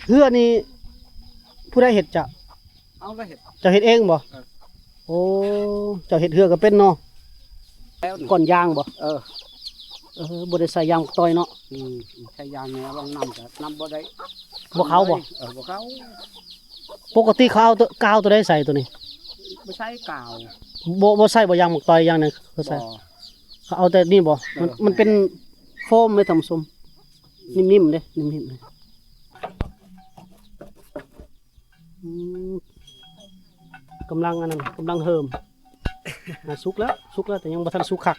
ເຮືອນີ້ຜູ້ໃດເຮັດຈະ? ເຮົາລະເຮັດ. ເຈົ້າເຮັດເອງບໍ່? ເອີ. ໂອ້ ເຈົ້າເຮັດເຮືອກໍເປັນເນາະ. ແລ້ວນີ້ ກ້ອນຢາງບໍ່? ເອີ. ເອີ ບໍ່ໄດ້ໃສ່ຢາງໝາກຕອຍເນາະ. ອືມ ໃສ່ຢາງແນວລົງນ້ຳກໍນ້ຳບໍ່ໄດ້ ບໍ່ເຂົ້າບໍ່? ເອີ ບໍ່ເຂົ້າ. ປົກກະຕິເຂົາເອົາໂຕ ກາວໂຕໃດໃສ່ໂຕນີ້? ບໍ່ໃສ່ກາວ. ບໍ່ ບໍ່ໃສ່ບໍ່? ຢາງໝາກຕອຍຢ່າງນັ້ນເຂົາໃສ່. ບໍ່. ເຂົາເອົາແຕ່ນີ້ບໍ່? ເອີ ມັນ ມັນເປັນໂຟມເດ້ທ່ານຜູ້ຊົມ. ອືມ ນິ້ມໆເດ້ ນິ້ມໆເດ້. ອືມ ກຳລັງອັນນັ້ນ ກຳລັງເຫີມ. ອ່າ ສຸກແລ້ວ ສຸກແລ້ວ ແຕ່ຍັງບໍ່ທັນສຸກຄັກ.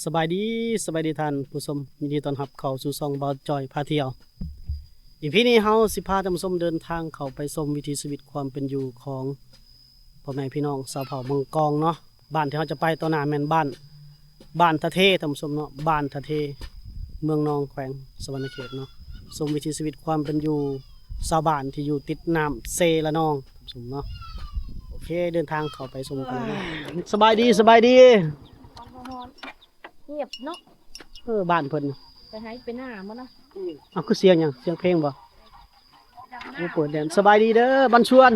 ສະບາຍດີ ສະບາຍດີທ່ານຜູ້ຊົມ, ຍິນດີຕ້ອນຮັບເຂົ້າສູ່ຊ່ອງບ່າວຈ່ອຍພາທ່ຽວ. ອີພີນີ້ເຮົາຊິພາທ່ານຜູ້ຊົມເດີນທາງເຂົ້າໄປຊົມວິຖີຊີວິດຄວາມເປັນຢູ່ຂອງພໍ່ແມ່ພີ່ນ້ອງຊາວເຜົ່າມັງກອງເນາະ. ບ້ານທີ່ເຮົາຈະໄປຕໍ່ໜ້າແມ່ນບ້ານ ບ້ານທະເທ ທ່ານຜູ້ຊົມເນາະ, ບ້ານທະເທ ເມືອງນອງ ແຂວງສະຫວັນນະເຂດເນາະ. ຊົມວິຖີຊີວິດຄວາມເປັນຢູ່ຊາວບ້ານທີ່ຢູ່ຕິດນ້ຳເຊລະນອງ ທ່ານຜູ້ຊົມເນາະ. ໂອເຄ ເດີນທາງເຂົ້າໄປຊົມກັນ. ສະບາຍດີ ສະບາຍດີ. ຮ້ອນໆ ງຽບເນາະ. ເອີ ບ້ານເພິ່ນ ໄປໄຮ່ໄປນາໝົດນະ. ເອົາ ຄືສຽງຫຍັງ? ສຽງເພງບໍ່? ໂອ້ ເປີດແດນ. ສະບາຍດີເດີ ບັນຊວນ.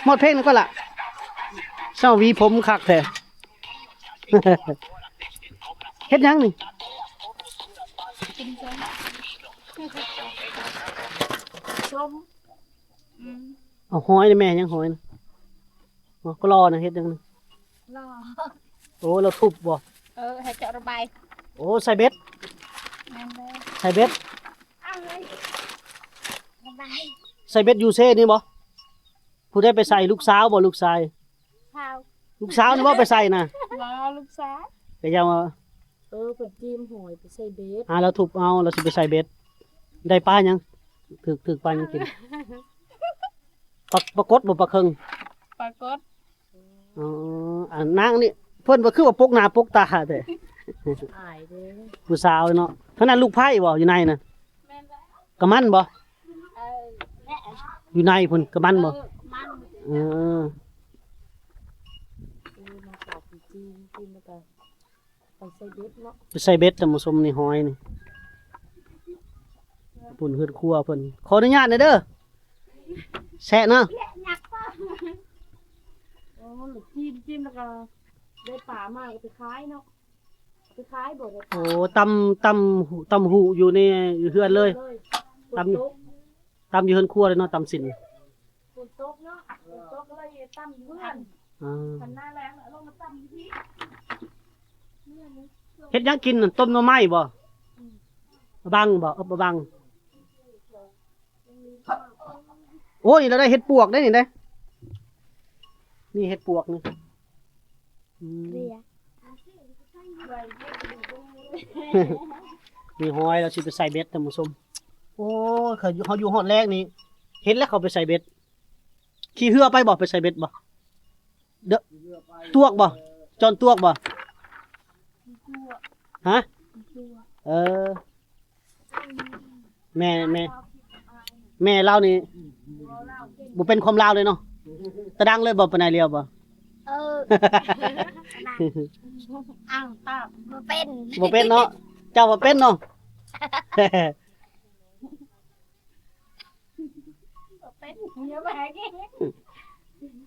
ຮອດເພງນັ້ນກໍລະ. ເຈົ້າຫວີຜົມຄັກແທ້. ເຮັດຫຍັງນີ້? ກິນສົ້ມ. ສົ້ມ. ອືມ. ເອົາ ຫອຍນີ້ແມ່ ຫຍັງຫອຍນະ? ອໍ ກໍລໍນະ ເຮັດຫຍັງນະ? ລໍ. ໂອ້ ລາວທຸບບໍ່? ເອີ ໃຫ້ເຈາະລະບາຍ. ໂອ້ ໃສ່ເບັດ. ແມ່ນແລ້ວ ໃສ່ເບັດ. ເອົາເລີຍ ລະບາຍ. ໃສ່ເບັດຢູ່ເຊນີ້ບໍ່? ຜູ້ໃດໄປໃສ່? ລູກສາວບໍ່? ລູກຊາຍ? ສາວ. ລູກສາວນີ້ບໍ່ໄປໃສ່ນະ? ບໍ່ ລູກຊາຍ. ກະຢ່າວ່າ ເອີ ເພິ່ນຈີມຫອຍໄປໃສ່ເບັດ. ອ່າ ລາວທຸບເອົາ ລາວຊິໄປໃສ່ເບັດ. ໄດ້ປາຫຍັງ? ຖືກ ຖືກປາຫຍັງກິນ? ປາ ປາກົດບໍ່? ປາເຄິງ? ປາກົດ. ອໍ ອັນນາງນີ້ ເພິ່ນວ່າຄືວ່າປົກໜ້າປົກຕາແທ້. ອາຍເດ້ ຜູ້ສາວເນາະ. ທາງນັ້ນລູກໃພ້ບໍ່? ຢູ່ໃນນະ. ແມ່ນແລ້ວ. ກະມັນບໍ່? ເອີ ຢູ່ໃນພຸ້ນ ກະມັນບໍ່? ເອີ ມັນ. ເອີ ເອີ ມາຂອບຈີນ ຈີນແລ້ວກະ ໄປໃສ່ເບັດເນາະ ໄປໃສ່ເບັດ. ທ່ານຜູ້ຊົມ ນີ້ຫອຍນີ້ ປຸ້ນເຮືອນຄົວເພິ່ນ. ຂໍອະນຸຍາດແດ່ເດີ ແຊະເນາະ. ໂອ້ ຈີນ ຈີນແລ້ວກະໄດ້ປາມາກະໄປຂາຍເນາະ. ໄປຂາຍບໍ່? ໄດ້ປາ. ໂອ້ ຕຳ ຕຳ ຕຳຫູຢູ່ໃນເຮືອນເລີຍ. ຕຳ ຕຳຢູ່ເຮືອນຄົວເລີຍເນາະ ຕຳສິນ. ຝົນຕົກເນາະ ຝົນຕົກກໍເລີຍຕຳຢູ່ເຮືອນ. ອ່າ ຄັນໜ້າແລ້ງແລ້ວລົງມາຕຳຢູ່ພີ້. ເຮັດຫຍັງກິນ? ຕົ້ມໜໍ່ໄມ້ບໍ່? ອືມ ບັງບໍ່? ເອີ ບັງ. ໂອ້ຍ ລາວໄດ້ເຫັດປວກໄດ໋ນີ້ເດ້. ນີ້ເຫັດປວກນີ້. ອືມ ເບຍ ມີຫອຍ ລາວຊິໄປໃສ່ເບັດ ທ່ານຜູ້ຊົມ. ໂອ້ຍ ເຂົາ ເຮົາຢູ່ຮອດແລ້ງນີ້ ເຫັນແລ້ວເຂົາໄປໃສ່ເບັດ. ຂີ່ເຮືອໄປບໍ່? ໄປໃສ່ເບັດບໍ່? ເດີ ຕວກບໍ່? ຈອນຕວກບໍ່? ຮະ? ເອີ ແມ່ ແມ່ ແມ່ລາວນີ້ບໍ່ເປັນຄວາມລາວເລີຍເນາະ. ຕາດັງເລີຍບໍ່? ປານໃດລຽວບໍ່? ເອີ ອ້າງຕອບບໍ່ເປັນ ບໍ່ເປັນເນາະ. ເຈົ້າວ່າເປັນເນາະ.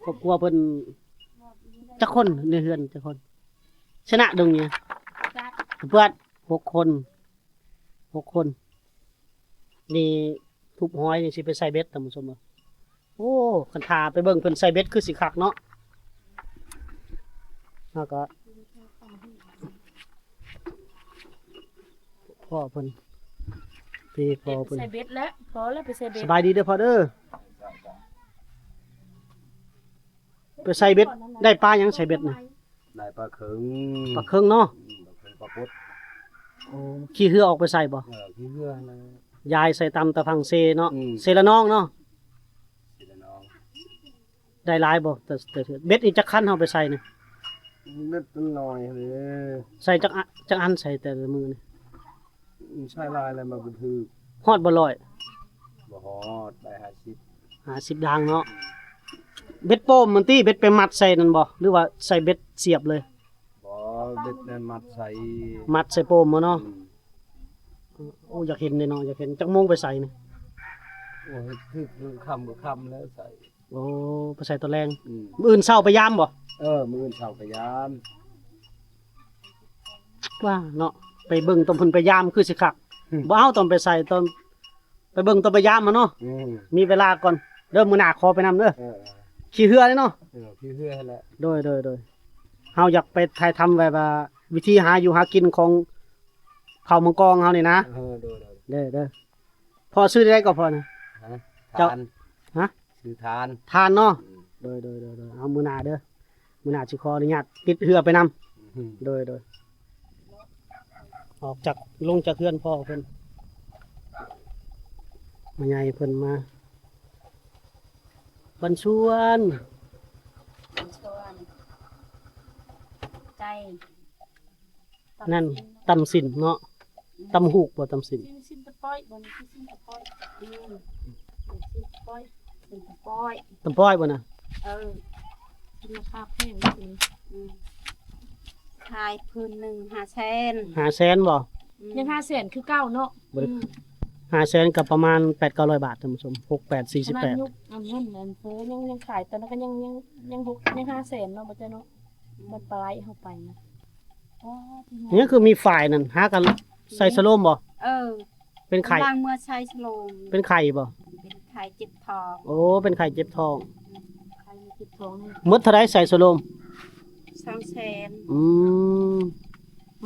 ຄອບຄົວເພິ່ນຈັກຄົນ? ໃນເຮືອນຈັກຄົນ? ຊະນະດົງເມຍ ເພິ່ນ ຫົກຄົນ ຫົກຄົນ. ນີ້ທຸບຫອຍນີ້ຊິໄປໃສ່ເບັດ ທ່ານຜູ້ຊົມເອີຍ. ໂອ້ ຄັນຖ້າໄປເບິ່ງເພິ່ນໃສ່ເບັດຄືຊິຄັກເນາະ. ເຮົາກໍ ພໍ່ເພິ່ນ ພີ່ພໍ່ເພິ່ນ ໃສ່ເບັດແລ້ວ ພໍແລ້ວໄປໃສ່ເບັດ. ສະບາຍດີເດີພໍ່ເດີ. ໄປໃສ່ເບັດ ໄດ້ປາຫຍັງໃສ່ເບັດນະ? ໄດ້ປາເຄິງ ປາເຄິງເນາະ. ອືມ ປາເຄິງ ປາກົດ. ໂອ້ ຂີ່ເຮືອອອກໄປໃສ່ບໍ່? ເອີ ຂີ່ເຮືອນະ ຢາຍໃສ່ຕາມຕາຝັ່ງເຊເນາະ. ອືມ ເຊລະນອງເນາະ ເຊລະນອງ. ໄດ້ຫຼາຍບໍ່? ແຕ່ ແຕ່ເບັດນີ້ຈັກຄັນເຮົາໄປໃສ່ນີ້? ເບັດມັນໜ້ອຍເດ້. ໃສ່ຈັກອະ ຈັກອັນໃສ່ແຕ່ລະມື້ນີ້? ອືມ ໃສ່ຫຼາຍແລ້ວມັນບໍ່ຖືກ. ຮອດບໍ່ຮ້ອຍ? ບໍ່ຮອດ ໄດ້ຫ້າສິບ ຫ້າສິບດາງເນາະ. ເບັດໂປ້ມມັນຕິ ເບັດໄປມັດໃສ່ນັ້ນບໍ່ ຫຼືວ່າໃສ່ເບັດສຽບເລີຍ? ບໍ່ ນັ້ນມັດໃສ່ ມັດໃສ່ໂປມເນາະ. ອືມ ໂອ້ ຢາກເຫັນເດ້ເນາະ ຢາກເຫັນ. ຈັກໂມງໄປໃສ່ນີ້? ໂອ້ຍ ຖືກຄ່ຳກໍຄ່ຳແລ້ວໃສ່. ໂອ້ ໄປໃສ່ຕອນແລງ. ອືມ ມື້ອື່ນເຊົ້າໄປຍາມບໍ່? ເອີ ມື້ອື່ນເຊົ້າໄປຍາມ. ວ່າເນາະ ໄປເບິ່ງຕອນເພິ່ນໄປຍາມຄືຊິຄັກ. ອືມ ບໍ່ເອົາຕອນໄປໃສ່ ຕອນ ໄປເບິ່ງຕອນໄປຍາມຫັ້ນເນາະ. ອືມ ມີເວລາກ່ອນເດີ ມື້ໜ້າຂໍໄປນຳເດີ. ເອີ ຂີ່ເຮືອເດ້ເນາະ. ເອີ ຂີ່ເຮືອຫັ້ນແຫຼະ. ໂດຍ ໂດຍ ໂດຍ. ເຮົາຢາກໄປຖ່າຍທຳແບບວ່າວິທີຫາຢູ່ຫາກິນຂອງເຜົ່າມັງກອງເຮົານີ້ນະ. ເອີ ໂດຍ ໂດຍ ເດີ ເດີ. ພໍ່ຊື່ໃດກໍພໍ່ນະ? ຮະ? ເຈົ້າ ທານ. ຮະ? ຊື່ທານ. ທານເນາະ. ອືມ ໂດຍ ໂດຍ ໂດຍ ໂດຍ. ເອົາ ມື້ໜ້າເດີ ມື້ໜ້າຊິຂໍອະນຸຍາດຕິດເຮືອໄປນຳ. ອືມ ໂດຍ ໂດຍ. ອອກຈາກ ລົງຈາກເຮືອນພໍ່ເພິ່ນ ມາໃຫຍ່ເພິ່ນມາ ບັນຊວນ ບັນຊວນ ໃຈ ນັ້ນ ຕຳຊິນເນາະ. ອືມ ຕຳຫູກບໍ່? ຕຳຊິນ ຊິນ ຊິນຕະປອຍບໍ່? ນີ້ຄືຊິນຕະປອຍ. ອືມ ຊິນຕະປອຍ ຊິນຕະປອຍ ຕຳປອຍບໍ່ນະ? ເອີ ຊິນລາຄາແພງ. ອືມ ຂາຍພື້ນໜຶ່ງຫ້າແສນ. ຫ້າແສນບໍ່? ອືມ ຍັງຫ້າແສນຄືເກົ່າເນາະ. ບໍ່ໄດ້ ອືມ ຫ້າແສນກໍປະມານແປດເກົ້າຮ້ອຍບາດ ທ່ານຜູ້ຊົມ. ຫົກແປດສີ່ສິບແປດ ຂະໜາດຍຸກອັນນັ້ນ ອັນເພິ່ນຍັງ ຍັງຂາຍ ຕອນນັ້ນກໍຍັງ ຍັງ ຍັງຫົກ ຍັງຫ້າແສນເນາະ ບໍ່ເຈົ້າເນາະ. ມັນປາຍເຮົາໄປນະ ອໍ ນີ້ຄືມີຝ້າຍນັ້ນ ຫາກັນໃສ່ສະໂລມບໍ່? ເອີ ເປັນໄຂ້ ກຳລັງເມືອໃສ່ສະໂລມ. ເປັນໄຂ້ບໍ່? ເປັນໄຂ້ເຈັບທ້ອງ. ໂອ້ ເປັນໄຂ້ເຈັບທ້ອງ. ອືມ ໄຂ້ເຈັບທ້ອງນີ້ ໝົດເທົ່າໃດໃສ່ສະໂລມ? ສອງແສນ. ອືມ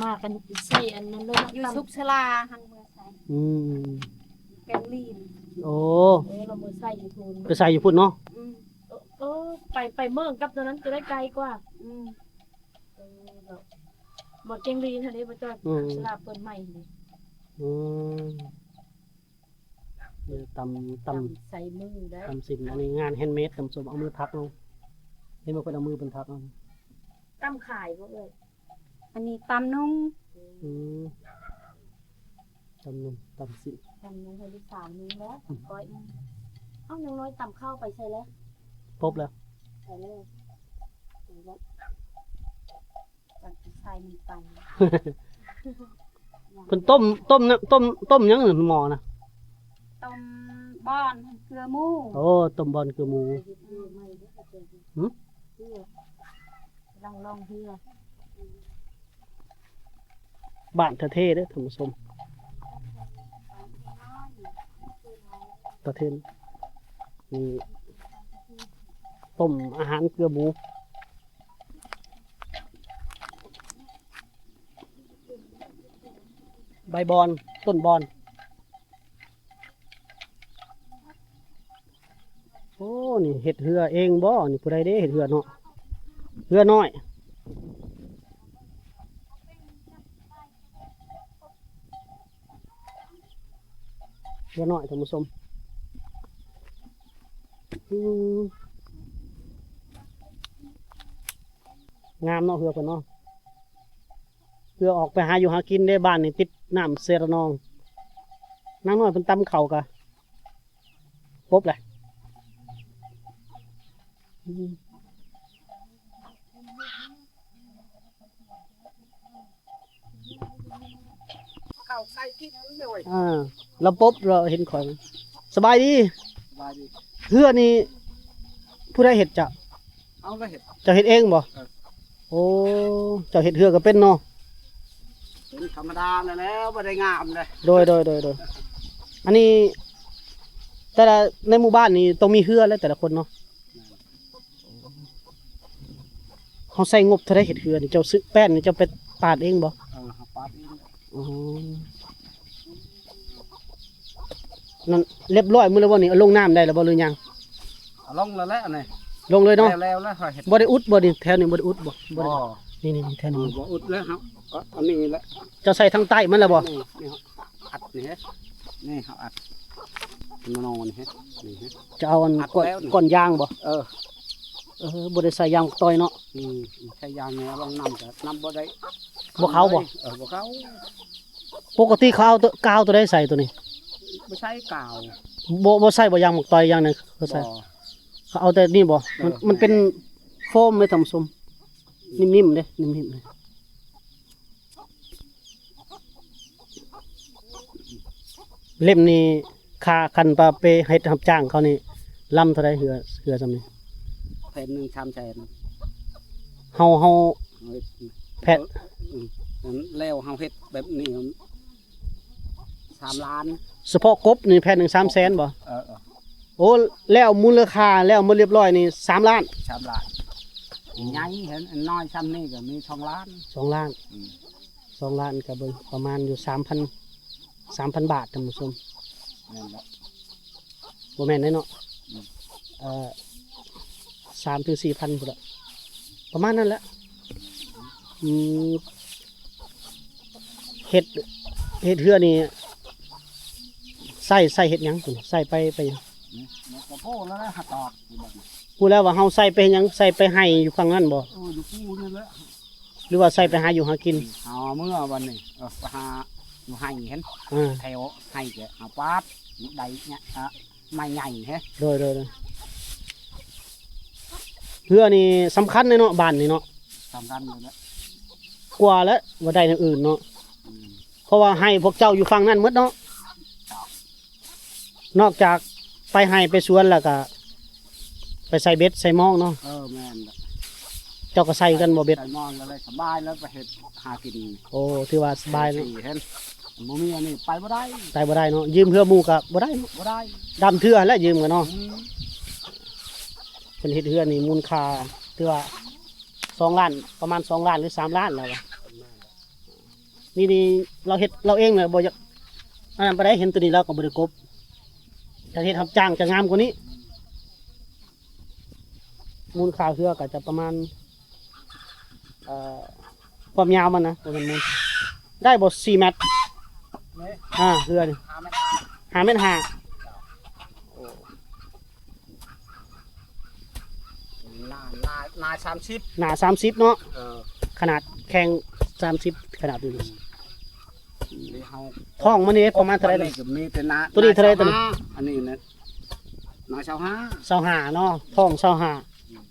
ມາກັນໃສ່ອັນນັ້ນເລີຍເນາະ ຢູ່ສຸກສາລາຫັ້ນເມືອໃສ່. ອືມ ແກງລີນ. ໂອ້ ເອີ ລາວເມືອໃສ່ຢູ່ພຸ້ນ ໄປໃສ່ຢູ່ພຸ້ນເນາະ. ອືມ ເອີ ເອີ ໄປ ໄປເມືອງກັບຕົວນັ້ນຈະໄດ້ໄກກວ່າ. ອືມ ເອີ ເນາະ ໝົດແກງລີນຫັ້ນເດ້ ບໍ່ຈອດ. ອືມ ສາລາເປີດໃໝ່ຫັ້ນເດ້. ອືມ ເອີ ຕຳ ຕຳ ຕຳໃສ່ມືໄດ້ ຕຳຊິນ. ອັນນີ້ງານແຮນເມດ ທ່ານຜູ້ຊົມ ເອົາມືຖັກເອົາ. ເຫັນບໍ່ ເພິ່ນເອົາມືເພິ່ນຖັກເອົາ. ຕຳຂາຍບໍ່ເອີຍ? ອັນນີ້ຕຳນຸ່ງ. ອືມ ຕຳໜຶ່ງ ຕຳສິບ ຕຳໜຶ່ງ ເຮັດສາມໜຶ່ງແລ້ວ. ອືມ ກ້ອຍ. ເອົ້າ ຍັງນ້ອຍຕຳເຂົ້າໄປໃສ່ແລ້ວ? ປົບແລ້ວ ໃສ່ແລ້ວ ໃສ່ແລ້ວ ຕັດໃສ່ມັນໄປ. ເພິ່ນຕົ້ມ ຕົ້ມນະ ຕົ້ມ ຕົ້ມຫຍັງໝໍ້ນະ? ຕົ້ມບອນເກືອໝູ. ໂອ້ ຕົ້ມບອນເກືອໝູ. ຫຶ? ກຳລັງລ່ອງເຮືອ. ບ້ານທະເທເດີທ່ານຜູ້ຊົມ ທະເທ. ນີ້ ຕົ້ມອາຫານເກືອໝູ ໃບບອນ ຕົ້ນບອນ. ໂອ້ ນີ້ເຮັດເຮືອເອງບໍ່ນີ້? ຜູ້ໃດເດ້ເຮັດເຮືອເນາະ? ເຮືອນ້ອຍ ເຮືອນ້ອຍທ່ານຜູ້ຊົມ. ອືມ ງາມເນາະເຮືອເພິ່ນເນາະ. ເພື່ອອອກໄປຫາຢູ່ຫາກິນເດ້. ບ້ານນີ້ຕິດນ້ຳເຊລະນອງ. ນາງນ້ອຍເພິ່ນຕຳເຂົ້າກະປົບແຫຼະ. ເຂົ້າໃສ່ກິນເລີຍ. ອ່າ ລາວປົບ ລາວເຫັນຂ້ອຍ. ສະບາຍດີ. ສະບາຍດີ. ເຮືອນີ້ຜູ້ໃດເຮັດ? ເຈົ້າ. ເຮົາລະເຮັດ. ເຈົ້າເຮັດເອງບໍ່? ເອີ. ໂອ້ ເຈົ້າເຮັດເຮືອກໍເປັນເນາະ? ເປັນທຳມະດາແລ້ວ ບໍ່ໄດ້ງາມເດ້. ໂດຍ ໂດຍ ໂດຍ ໂດຍ. ອັນນີ້ແຕ່ລະ ໃນໝູ່ບ້ານນີ້ຕ້ອງມີເຮືອແຫຼະແຕ່ລະຄົນເນາະ. ເຮົາໃຊ້ງົບເທົ່າໃດເຮັດເຮືອນີ້? ເຈົ້າຊື້ແປ້ນນີ້ ເຈົ້າໄປປາດເອງບໍ່? ເອີ ເຮົາປາດເອງ. ອໍ ນັ້ນລຽບຮ້ອຍໝົດແລ້ວບໍ່ນີ້? ເອົາລົງນ້ຳໄດ້ແລ້ວບໍ່ ຫຼືຍັງ? ເອົາລົງແລ້ວແຫຼະອັນນີ້. ລົງເລີຍເນາະ? ແລ້ວ ແລ້ວ ແລ້ວເຮັດ. ບໍ່ໄດ້ອຸດບໍ່ນີ້? ແຖວນີ້ບໍ່ໄດ້ອຸດບໍ່? ບໍ່ໄດ້. ນີ້ໆ ແຖວນີ້ບໍ່ ອືມ ບໍ່ອຸດເລີຍ. ເຮົາກໍອັນນີ້ແຫຼະ. ເຈົ້າໃສ່ທາງໃຕ້ມັນແລ້ວບໍ່? ນີ້ ນີ້ ອັດນີ້ເຮັດ ນີ້ເຮົາອັດ ນອນນີ້ເຮັດ ນີ້ເຮັດ. ຈະເອົາອັນ ອັດແລ້ວນີ້ ກ້ອນ ກ້ອນຢາງບໍ່? ເອີ ເອີ ບໍ່ໄດ້ໃສ່ຢາງໝາກຕອຍເນາະ. ອືມ ໃສ່ຢາງນີ້ລົງນ້ຳ ກໍນ້ຳບໍ່ໄດ້ ບໍ່ເຂົ້າບໍ່? ເອີ ບໍ່ເຂົ້າ. ປົກກະຕິເຂົາເອົາໂຕ ກາວໂຕໃດໃສ່ໂຕນີ້? ບໍ່ໃສ່ກາວ. ບໍ່ ບໍ່ໃສ່ບໍ່? ຢາງໝາກຕອຍຢ່າງໜຶ່ງເຂົາໃສ່. ບໍ່ ເຂົາເອົາແຕ່ນີ້ບໍ່? ເອີ ມັນ ມັນເປັນໂຟມເດ້ທ່ານຜູ້ຊົມ. ອືມ ນິ້ມໆເດ້ ນິ້ມໆເດ້. ເຫຼັ້ມນີ້ ຄ່າ ຄັນວ່າໄປເຮັດຮັບຈ້າງເຂົານີ້ ລຳເທົ່າໃດ? ເຮືອ ເຮືອຊ່ຳນີ້ ແຜ່ນໜຶ່ງສາມແສນ. ເຮົາ ເຮົາ ເຮົາເຮັດ ແຜ່ນ ອືມ ແລ້ວເຮົາເຮັດແບບນີ້ ສາມລ້ານ. ສະເພາະກົບນີ້ແຜ່ນໜຶ່ງສາມແສນບໍ່? ເອີ ເອີ ໂອ້ ແລ້ວມູນລະຄ່າແລ້ວໝົດລຽບຮ້ອຍນີ້ສາມລ້ານ. ສາມລ້ານ ໃຫຍ່ເຫັນ ອັນນ້ອຍຊ່ຳນີ້ກໍມີສອງລ້ານ. ສອງລ້ານ ອືມ ສອງລ້ານ ກໍເບິ່ງປະມານຢູ່ສາມພັນ ສາມພັນບາດ ທ່ານຜູ້ຊົມ. ແມ່ນແລ້ວ ບໍ່ແມ່ນເດ້ເນາະ ອືມ ເອີ ສາມເຖິງສີ່ພັນພຸ້ນລະ ປະມານນັ້ນແຫຼະ. ອືມ ເຮັດ ເຮັດເຮືອນີ້ ໃຊ້ ໃຊ້ເຮັດຫຍັງ? ໃຊ້ໄປ ໄປຫຍັງ? ນີ້ ມັນກໍໂພແລ້ວນະ ຫາຕອກ ຮູ້ແລ້ວວ່າເຮົາໃຊ້ໄປເຮັດຫຍັງ? ໃຊ້ໄປໄຮ່ຢູ່ຝັ່ງນັ້ນບໍ່? ເອີ ຢູ່ພູນັ້ນແຫຼະ. ຫຼືວ່າໃຊ້ໄປຫາຢູ່ຫາກິນ? ເອົາເມືອບັດນີ້ ເອີ ໄປຫາຢູ່ໄຮ່ເຫັນ ເອີ ແຖວໄຮ່ກໍເອົາປາດ ໄດ້ເນີ້ຍ ອະ ໄມ້ໃຫຍ່ເຫັນ. ໂດຍ ໂດຍ ໂດຍ ເຮືອນີ້ສຳຄັນເດ້ເນາະ ບ້ານນີ້ເນາະ ສຳຄັນຢູ່ແລ້ວ ກວ່າແລ້ວວ່າໄດ້ແນວອື່ນເນາະ ອືມ ເພາະວ່າໄຮ່ພວກເຈົ້າຢູ່ຝັ່ງນັ້ນໝົດເນາະ. ເຈົ້າ ນອກຈາກໄປໄຮ່ໄປສວນແລ້ວກະໄປໃສ່ເບັດໃສ່ມອງເນາະ. ເອີ ແມ່ນແຫຼະ ເຈົ້າກໍໃສ່ຄືກັນບໍ່ເບັດ? ໃສ່ມອງແລ້ວສະບາຍແລ້ວໄປເຮັດຫາກິນ. ໂອ້ ຖືວ່າສະບາຍເນາະ ເຫັນ ບໍ່ມີອັນນີ້ໄປບໍ່ໄດ້ ໄປບໍ່ໄດ້ເນາະ ຢືມເຮືອໝູ່ກໍບໍ່ໄດ້ເນາະ ບໍ່ໄດ້ ດຳເທື່ອແຫຼະຢືມກັນເນາະ. ອືມ ເພິ່ນເຮັດເຮືອນີ້ມູນຄ່າຖືວ່າສອງລ້ານ ປະມານສອງລ້ານ ຫຼື ສາມລ້ານແລ້ວວ່າ. ນີ້ ນີ້ລາວເຮັດລາວເອງນະ ບໍ່ຢາກອັນນັ້ນປານໃດ ເຫັນໂຕນີ້ລາວກໍບໍ່ໄດ້ກົບ ຖ້າເຮັດຮັບຈ້າງຈະງາມກວ່ານີ້. ມູນຄ່າເຮືອກໍຈະປະມານ ເອີ ຄວາມຍາວມັນນະ ບໍ່ແມ່ນມູນ ໄດ້ບໍ່ສີ່ແມັດ? ນີ້ ອ່າ ເຮືອນີ້ ຫ້າແມັດຫ້າ ຫ້າແມັດຫ້າ. ໂອ້ ໜາ ໜາ ໜາສາມສິບ ໜາສາມສິບເນາະ. ເອີ ຂະໜາດແຂ້ງສາມສິບ ຂະໜາດນີ້. ນີ້ເຮົາ ທ້ອງມັນນີ້ປະມານເທົ່າໃດ? ໂຕນີ້ເທົ່າໃດໂຕນີ້? ອັນນີ້ນະ ໜາຊາວຫ້າ ຊາວຫ້າເນາະ ທ້ອງຊາວຫ້າ. ອືມ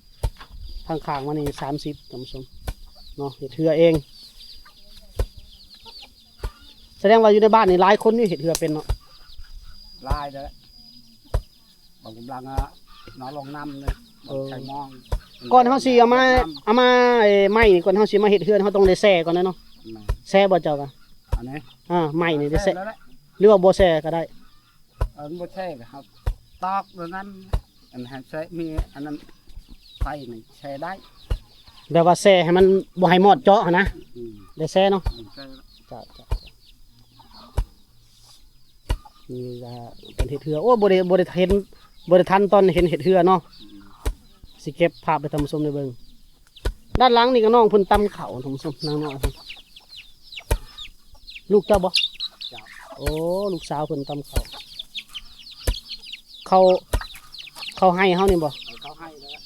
ທາງຂ້າງມັນນີ້ສາມສິບ ທ່ານຜູ້ຊົມເນາະ ເຮັດເຮືອເອງ. ສະແດງວ່າຢູ່ໃນບ້ານນີ້ຫຼາຍຄົນຢູ່ເຮັດເຮືອເປັນເນາະ. ຫຼາຍເດີ ບາງກຳລັງ ອະ ນອນລົງນ້ຳເດີ ເອີ ໃສ່ມອງ. ກ່ອນເຮົາຊິເອົາມາ ເອົາມາ ເອີ ໄມ້ນີ້ ກ່ອນເຮົາຊິມາເຮັດເຮືອນ ເຮົາຕ້ອງໄດ້ແຊ່ກ່ອນເນາະ. ແມ່ນ ແຊ່ບໍ່ເຈົ້າກະ? ອັນນີ້ ອ່າ ໄມ້ນີ້ໄດ້ແຊ່ ແຊ່ແລ້ວແຫຼະ ຫຼືວ່າບໍ່ແຊ່ກໍໄດ້? ເອີ ບໍ່ແຊ່ກໍເຮົາຕອກໂດຍນັ້ນ ອັນໃຫ້ໃຊ້ມີອັນນັ້ນໄຟນີ້ແຊ່ໄດ້ ແບບວ່າແຊ່ໃຫ້ມັນບໍ່ໃຫ້ມອດເຈາະຫັ້ນນະ. ອືມ ໄດ້ແຊ່ເນາະ. ອືມ ແຊ່ ເຈົ້າ ເຈົ້າ ນີ້ກໍເປັນເຮັດເຮືອ. ໂອ້ ບໍ່ໄດ້ ບໍ່ໄດ້ເຫັນ ບໍ່ໄດ້ທັນຕອນເຫັນເຮັດເຮືອເນາະ. ອືມ ຊິເກັບພາບໃຫ້ທ່ານຜູ້ຊົມໄດ້ເບິ່ງ. ດ້ານຫຼັງນີ້ກໍນ້ອງເພິ່ນຕຳເຂົ້າ ທ່ານຜູ້ຊົມ ນາງນ້ອຍເພິ່ນ ລູກເຈົ້າບໍ່? ເຈົ້າ ໂອ້ ລູກສາວເພິ່ນຕຳເຂົ້າ ເຂົ້າ ເຂົ້າໄຮ່ເຮົານີ້ບໍ່? ເອີ ເຂົ້າໄຮ່ແລ້ວ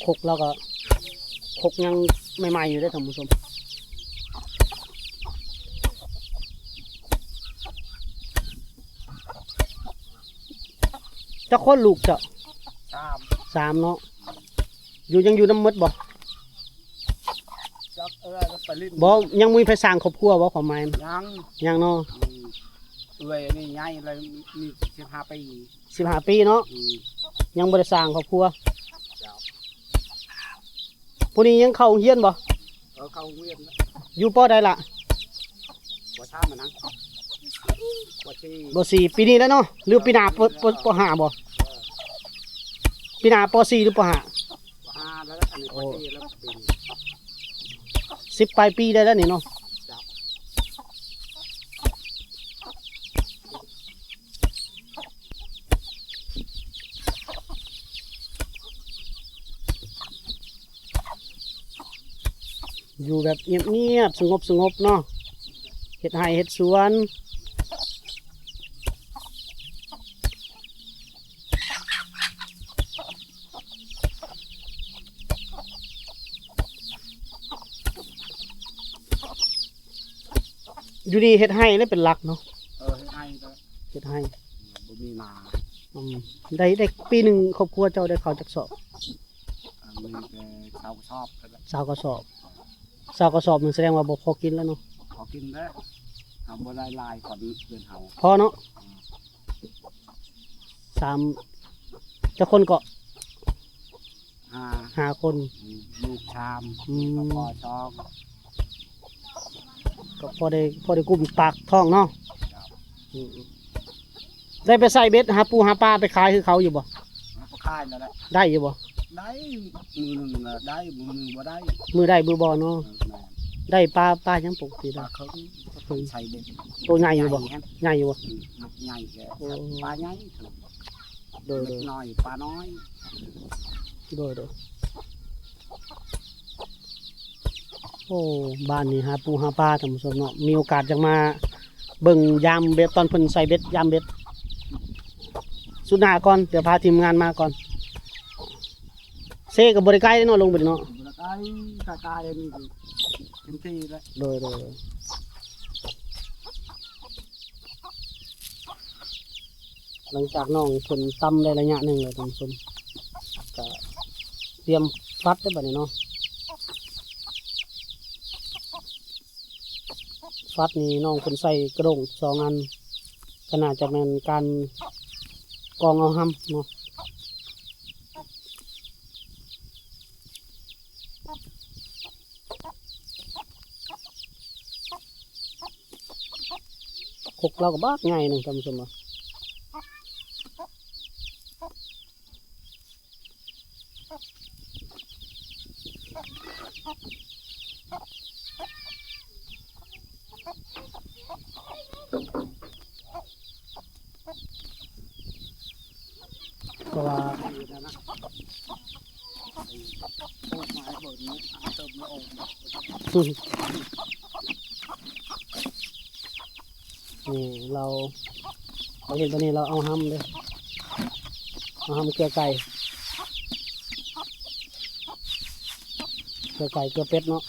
ຄົກລາວກໍ ຄົກຍັງໃໝ່ໆຢູ່ເດ້ທ່ານຜູ້ຊົມ. ຈັກຄົນລູກເຈົ້າ? ສາມ ສາມເນາະ. ຢູ່ ຍັງຢູ່ນຳໝົດບໍ່? ຈັກ ເອີ ໄປຫຼິ້ນ ບໍ່ ຍັງບໍ່ມີໃຜສ້າງຄອບຄົວບໍ່? ຄວາມໝາຍ ຍັງ ຍັງເນາະ. ອືມ ເອື້ອຍນີ້ໃຫຍ່ແລ້ວ ມີສິບຫ້າປີ ສິບຫ້າປີເນາະ. ອືມ ຍັງບໍ່ໄດ້ສ້າງຄອບຄົວ. ເຈົ້າ ຜູ້ນີ້ຍັງເຂົ້າໂຮງຮຽນບໍ່? ເອີ ເຂົ້າໂຮງຮຽນ ຢູ່ ປໍ ໃດລະ? ປໍ ສາມ ຫັ້ນນະ ປໍ ສີ່ ປໍ ສີ່ ປີນີ້ແລ້ວເນາະ ຫຼືປີໜ້າ ປໍ ປໍ ປໍ ຫ້າບໍ່? ເອີ ປີໜ້າ ປໍ ສີ່ ຫຼື ປໍ ຫ້າ? ປໍ ຫ້າ ແລ້ວ ອັນນີ້ ໂອ້ ປໍ ສີ່ ແລ້ວປີນີ້ ສິບປາຍປີໄດ້ແລ້ວນີ້ເນາະ. ເຈົ້າ ຢູ່ແບບງຽບໆ ສະຫງົບໆ ເນາະ ເຮັດໄຮ່ເຮັດສວນ. ຢູ່ນີ້ເຮັດໄຮ່ເລີຍເປັນຫຼັກເນາະ. ເອີ ເຮັດໄຮ່ກໍ ເຮັດໄຮ່ ບໍ່ມີນາ. ອືມ ໄດ້ ໄດ້ປີໜຶ່ງຄອບຄົວເຈົ້າໄດ້ເຂົ້າຈັກສອບ? ອັນນີ້ແຕ່ຊາວກະສອບ ຊາວກະສອບ ຊາວກະສອບນີ້ສະແດງວ່າບໍ່ພໍກິນແລ້ວເນາະ. ບໍ່ ພໍກິນແລ້ວ ເຮົາບໍ່ໄດ້ຫຼາຍກວ່າເພື່ອນເຮົາ ພໍເນາະ. ອືມ ສາມ ຈັກຄົນເກາະ? ຫ້າ ຫ້າຄົນ. ອືມ ລູກສາມ. ອືມ ແລ້ວກໍພໍ່ສອງ ກໍພໍໄດ້ ພໍໄດ້ກຸ້ມປາກທ້ອງເນາະ. ເຈົ້າ. ອືມ ໄດ້ໄປໃສ່ເບັດຫາປູຫາປາໄປຂາຍຄືເຂົາຢູ່ບໍ່? ເອົາໄປຂາຍແລ້ວແຫຼະ. ໄດ້ຢູ່ບໍ່? ໄດ້ ມື້ໜຶ່ງລະໄດ້ ມື້ໜຶ່ງບໍ່ໄດ້. ມື້ໄດ້ມື້ບໍ່ເນາະ. ເອີ ແມ່ນ. ໄດ້ປາ ປາຫຍັງປົກກະຕິ? ປາເຂີງ. ເຂີງ ໃສ່ເບັດ. ໂຕໃຫຍ່ຢູ່ບໍ່? ໃຫຍ່ ໃຫຍ່ຢູ່ບໍ່? ອືມ ໃຫຍ່ແລ້ວ. ໂອ້ ປາໃຫຍ່. ໂດຍໆ ເລັກນ້ອຍ ປານ້ອຍ. ໂດຍໆ ໂອ້ ບ້ານນີ້ຫາປູຫາປາ ທ່ານຜູ້ຊົມເນາະ. ມີໂອກາດຢາກມາເບິ່ງຍາມເບັດ ຕອນເພິ່ນໃສ່ເບັດ ຍາມເບັດ. ສຸດໜ້າກ່ອນ ດຽວພາທີມງານມາກ່ອນ. ເຊກໍບໍ່ໄດ້ໄກເນາະ ລົງໄປເນາະ. ບໍ່ໄດ້ໄກ ກາຍໆ ນີ້ເປັນທີ່ແລ້ວ. ໂດຍໆ ຫຼັງຈາກນ້ອງເພິ່ນຕຳໄດ້ໄລຍະໜຶ່ງແລ້ວທ່ານຜູ້ຊົມ ກະຕຽມຟັດເດ້ບັດນີ້ເນາະ. ຟັດນີ້ນ້ອງເພິ່ນໃສ່ກະດ້ງສອງອັນ ກໍໜ້າຈະແມ່ນການກອງເອົາຮຳເນາະ. ຄົກລາວກໍບັກໃຫຍ່ໜຶ່ງ ທ່ານຜູ້ຊົມເນາະ. ເພາະວ່າ ນີ້ລາວ ເຮົາເຫັນຕົວນີ້ລາວເອົາຮຳເດ້ ເອົາຮຳເກືອໄກ່ ເກືອໄກ່ເກືອເປັດເນາະ.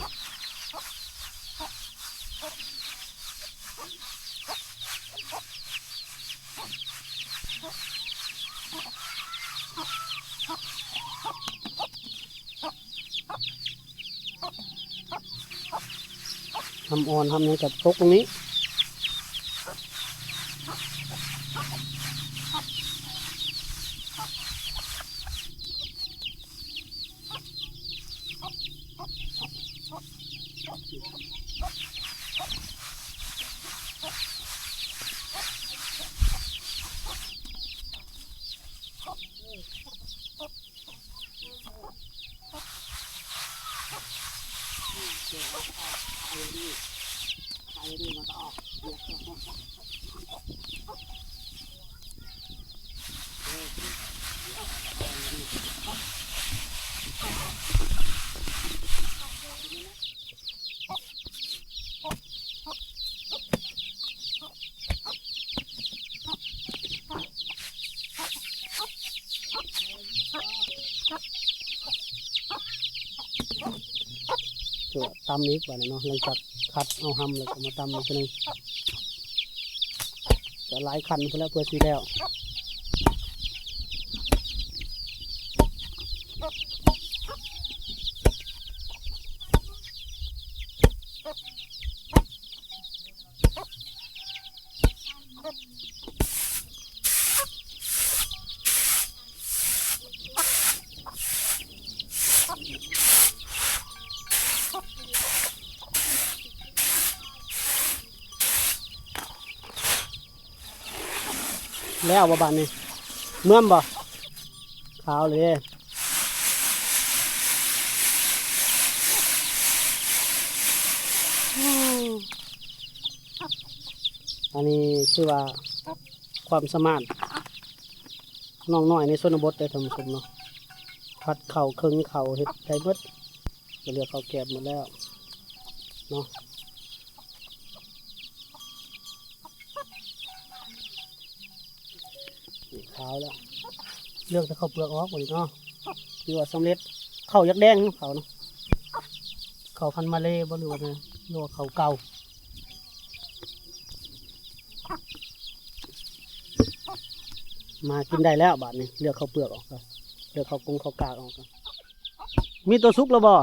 ຮຳອ່ອນ ຮຳຫຍັງກໍຕົກຕົງນີ້. ເພື່ອຕຳອີກບາດນີ້ເນາະ ຫຼັງຈາກຄັດເອົາຮຳແລ້ວກໍມາຕຳອີກເທື່ອໜຶ່ງ ກໍຫຼາຍຂັ້ນພຸ້ນແຫຼະເພື່ອຊິແລ້ວ. ແລ້ວບໍ່ບາດນີ້ ເມືອມບໍ່? ຂາວເລີຍເດ້. ອັນນີ້ຖືວ່າຄວາມສາມາດນ້ອງນ້ອຍໃນຊົນນະບົດເດ້ທ່ານຜູ້ຊົມເນາະ ພັດເຂົ້າ ເຄິ່ງເຂົ້າ ເຮັດໄດ້ເບິດ ກໍເລືອກເຂົ້າແກບໝົດແລ້ວເນາະ. ນີ້ຂາວແລ້ວ ເລືອກແຕ່ເຂົ້າເປືອກອອກບັດນີ້ເນາະ ຖືວ່າສຳເລັດ. ເຂົ້າຢາກແດງເນາະ ເຂົ້າເນາະ ເຂົ້າພັນມາເລບໍ່ ຫຼືວ່າ ຫຼືວ່າເຂົ້າເກົ່າ. ມາກິນໄດ້ແລ້ວບາດນີ້ ເລືອກເຂົ້າເປືອກອອກ ເລືອກເຂົ້າກົງເຂົ້າກາກອອກ. ມີຕົວສຸກແລ້ວບໍ່?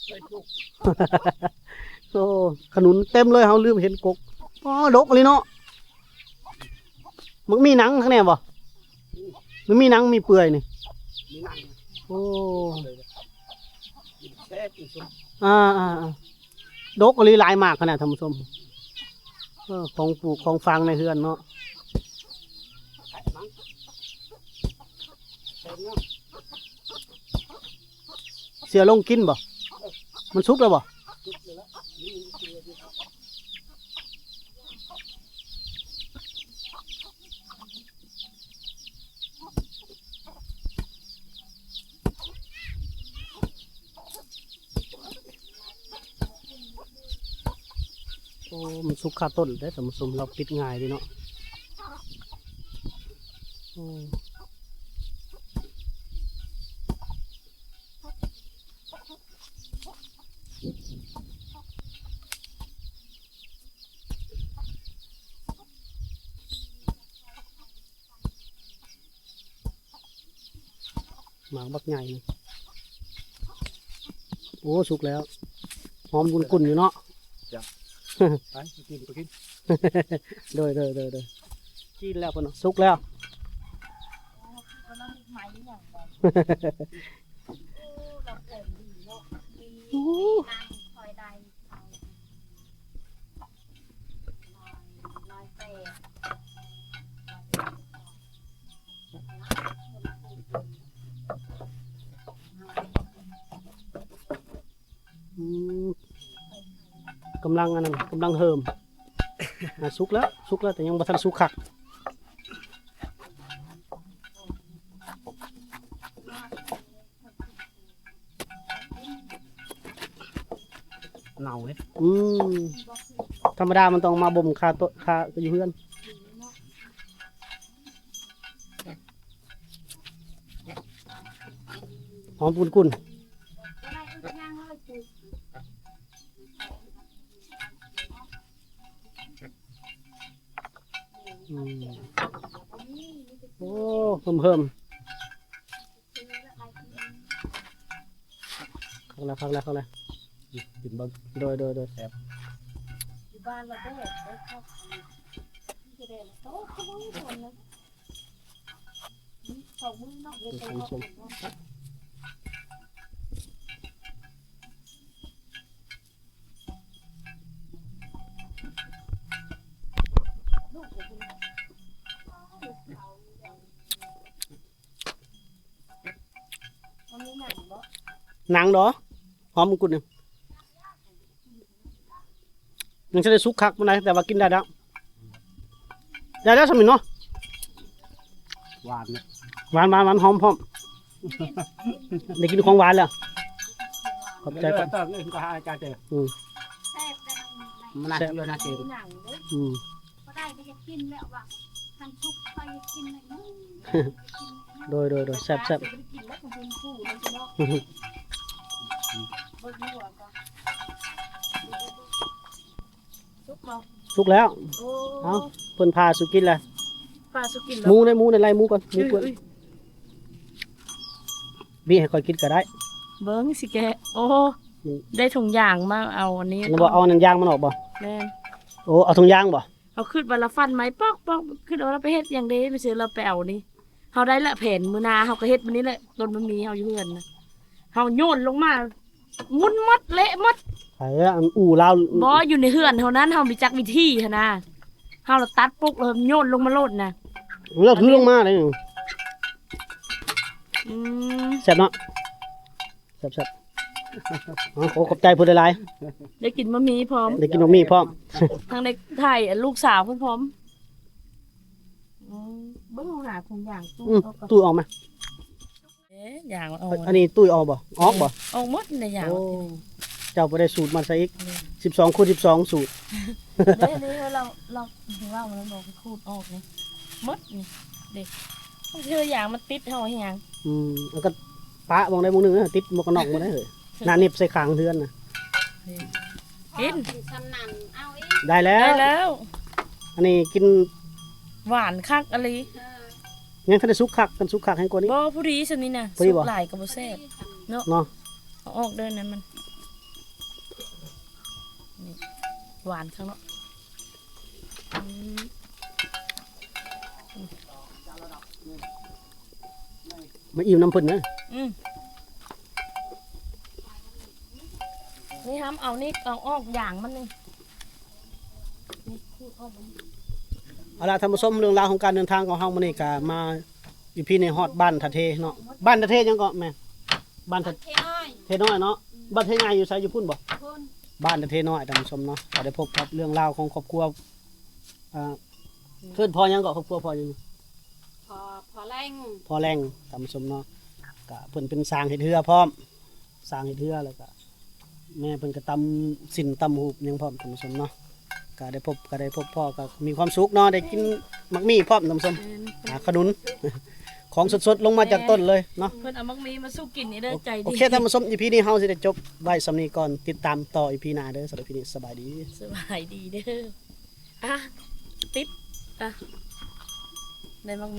ໄດ້ສຸກ. ໂອ້ ຂະໜູນເຕັມເລີຍ ເຮົາລືມເຫັນກົກ. ອໍ ດົກອີ່ຫຼີເນາະ. ມັນມີໜັງຂ້າງໃນບໍ່? ມັນມີໜັງມີເປື່ອຍນີ້. ມີໜັງ. ໂອ້ ກິນແຊບ ກິນຊຸບ. ອ່າໆໆ ດົກອີ່ຫຼີ ຫຼາຍໝາກຂະໜາດ ທ່ານຜູ້ຊົມ. ເອີ ຂອງປູກຂອງຝັງໃນເຮືອນເນາະ. ເສືອລົງກິນບໍ່? ມັນສຸກແລ້ວບໍ່? ໂອ້ ມັນສຸກຄາຕົ້ນເດ້ທ່ານຜູ້ຊົມ ລາວປິດງ່າຍເດ້ເນາະ. ໂອ້ ໝາກບັກໃຫຍ່. ໂອ້ ສຸກແລ້ວ ຫອມກຸ່ນໆຢູ່ເນາະ. ຈ້ະ ໄປ ໄປກິນ ໄປກິນ. ໂດຍ ໂດຍ ໂດຍ ໂດຍ. ກິນແລ້ວເພິ່ນເນາະ ສຸກແລ້ວ. ໂອ້ ອືມ ກຳລັງອັນນັ້ນ ກຳລັງເຫີມ. ອ່າ ສຸກແລ້ວ ສຸກແລ້ວ ແຕ່ຍັງບໍ່ທັນສຸກຄັກ. ເນົ່າເດ້. ອືມ ທຳມະດາມັນຕ້ອງມາບົ່ມຄາໂຕະ ຄາຢູ່ເຮືອນ. ຫອມກຸ່ນໆ. ອືມ ໂອ້ ເຫີມໆ. ຄັກແລ້ວ ຄັກແລ້ວ ຄັກແລ້ວ. ກິນເບິ່ງ. ໂດຍ ໂດຍ ໂດຍ. ແຊບ. ຢູ່ບ້ານລະແດດ ເອົາເຂົ້າ ເອົາເຂົ້າມື້ເນາະ ເອົາເຂົ້າມື້ເນາະ. ໜັງດອກ ຫອມກຸ່ນນີ້ ຍັງບໍ່ໄດ້ສຸກຄັກປານໃດ ແຕ່ວ່າກິນໄດ້ແລ້ວ. ໄດ້ແລ້ວຊ່ຳນີ້ເນາະ. ຫວານເນາະ. ຫວານ ຫວານ ຫວານ ຫອມພ້ອມ. ໄດ້ກິນຂອງຫວານແລ້ວ. ຂອບໃຈ ເດີ ຂອບໃຈ. ອືມ ແຊບ ມັນໜັກຢູ່ນະເຈ. ອືມ ບໍ່ໄດ້ກໍຢາກກິນແລ້ວວ່າ ຄັນສຸກຂ້ອຍຢາກກິນໜ້ອຍໜຶ່ງ. ໂດຍ ໂດຍ ໂດຍ. ແຊບ ແຊບ. ເບິ່ງຢູ່ວ່າ ສຸກແລ້ວ. ໂອ້ ເອົາ ເພິ່ນພາສູ່ກິນແລ້ວ. ພາສູ່ກິນແລ້ວ. ໝູເດ້ ໝູເດ້ ໄລ່ໝູກ່ອນ ໝູກ່ອນ. ເອີຍ ເອີຍ ບີໃຫ້ຂ້ອຍກິນກໍໄດ້. ເບິ່ງຊິແກະ. ໂອ້ ໄດ້ຖົງຢາງມາເອົາອັນນີ້. ແມ່ນບໍ່? ເອົາອັນນັ້ນຢາງມັນອອກບໍ່? ແມ່ນ. ໂອ້ ເອົາຖົງຢາງບໍ່? ເຮົາຄິດວ່າລາວຟັນໄມ້ປອກໆ ຄິດວ່າລາວໄປເຮັດຫຍັງເດ້ ໄປຊື້ລາວໄປເອົານີ້. ເຮົາໄດ້ລະແຜນ ມື້ໜ້າເຮົາກໍເຮັດແບບນີ້ແຫຼະ. ຕົ້ນມັນມີເຮົາຢູ່ເຮືອນນະ ເຮົາໂຍນລົງມາ ງຸ່ນໝົດ ເລະໝົດ. ໃຜອັນອູ່ລາວ ບໍ່ ຢູ່ໃນເຮືອນເຮົານັ້ນ ເຮົາມີຈັກວິທີຫັ້ນນະ. ເຮົາລະຕັດປຸກ ແລ້ວໂຍນລົງມາໂລດນະ. ລາວຖືລົງມາເດ້. ອືມ ແຊບເນາະ. ແຊບໆ. ເອົາ ຂໍຂອບໃຈເພິ່ນຫຼາຍໆ. ໄດ້ກິນບະໝີ້ພ້ອມ ໄດ້ກິນບະໝີ້ພ້ອມ ທັງໄດ້ຖ່າຍລູກສາວເພິ່ນພ້ອມ. ອືມ ເບິ່ງ ເຮົາຫາຖົງຢາງ ອືມ ຕູ້ອອກ ຕູ້ອອກມາ. ເອີ ຢາງອອກ. ອັນນີ້ຕຸ້ຍອອກບໍ່? ອອກບໍ່? ອອກໝົດໃນຢາງ. ໂອ້ ເຈົ້າບໍ່ໄດ້ສູດມາໃສ່ອີກ. ອືມ ສິບສອງຄູນສິບສອງສູດ. ເດ້ ເດ້ ເຮົາ ເຮົາ ເຮົາ ເຮົາເວົ້າແລ້ວ ເຮົາຂູດອອກນີ້ໝົດນີ້ເດ້. ບາງເທື່ອຢາງມັນຕິດເຮົາແຮງ. ອືມ ແລ້ວກໍປະໝ່ອງໃດໝ່ອງໜຶ່ງ ຕິດໝວກກັນນັອກໝົດເລີຍ. ໜ້າໜິບໃສ່ຂ້າງເຮືອນນະ. ນີ້ ກິນ ຊຳນັ້ນເອົາອີກ. ໄດ້ແລ້ວ ໄດ້ແລ້ວ. ອັນນີ້ກິນຫວານຄັກອີ່ຫຼີ. ເອີ ຍັງທັນໄດ້ສຸກຄັກ ຄັນສຸກຄັກແຮງກວ່ານີ້. ບໍ່ ພໍດີຊ່ຳນີ້ນະ. ພໍດີບໍ່? ສຸກຫຼາຍກໍບໍ່ແຊບເນາະ. ເນາະ ເອົາອອກເດີນັ້ນມັນ. ນີ້ ຫວານຄັກເນາະ. ອືມ ມາອີ່ມນຳເພິ່ນເດີ. ອືມ ນີ້ຫ້າມເອົານີ້ ເອົາອອກຢາງມັນນີ້. ເອົາລະທ່ານຜູ້ຊົມ, ເລື່ອງລາວຂອງການເດີນທາງຂອງເຮົາມື້ນີ້ກະມາ ອີພີນີ້ຮອດບ້ານທ່າເທເນາະ. ບ້ານທ່າເທຫຍັງເກາະແມ່? ບ້ານທ່າ ເທນ້ອຍ ເທນ້ອຍເນາະ. ອືມ ບ້ານເທໃຫຍ່ຢູ່ໃສ? ຢູ່ພຸ້ນບໍ່? ພຸ້ນ. ບ້ານທ່າເທນ້ອຍ ທ່ານຜູ້ຊົມເນາະ. ກໍໄດ້ພົບກັບເລື່ອງລາວຂອງຄອບຄົວ ອ່າ ເອີ້ນພໍ່ຫຍັງເກາະ? ຄອບຄົວພໍ່ຫຍັງ? ພໍ່ ພໍ່ແລງ ພໍ່ແລງ ທ່ານຜູ້ຊົມເນາະ. ກະເພິ່ນເປັນຊ່າງເຮັດເຮືອພ້ອມ ຊ່າງເຮັດເຮືອ ແລ້ວກະແມ່ເພິ່ນກະຕຳສິ້ນຕຳຫູບຫຍັງພ້ອມ ທ່ານຜູ້ຊົມເນາະ. ກະໄດ້ພົບ ກະໄດ້ພົບພໍ້ ກະມີຄວາມສຸກເນາະ ໄດ້ກິນໝາກໝີ່ພ້ອມ ທ່ານຜູ້ຊົມ. ແມ່ນ ອ່າ ຂະໜຸນ ຂອງສົດໆລົງມາຈາກ ແມ່ນ ຕົ້ນເລີຍເນາະ. ເພິ່ນເອົາໝາກໝີ່ມາສູ່ກິນນີ້ເດີ ໂອ ໃຈດີ. ໂອເຄ ທ່ານຜູ້ຊົມ ອີພີນີ້ເຮົາຊິໄດ້ຈົບໄວ້ສ່ຳນີ້ກ່ອນ. ຕິດຕາມຕໍ່ອີພີໜ້າເດີ. ສຳລັບອີພີນີ້ສະບາຍດີ ສະບາຍດີເດີ. ອ່ະ ປິດ ອ່ະ ໄດ້ໝາກ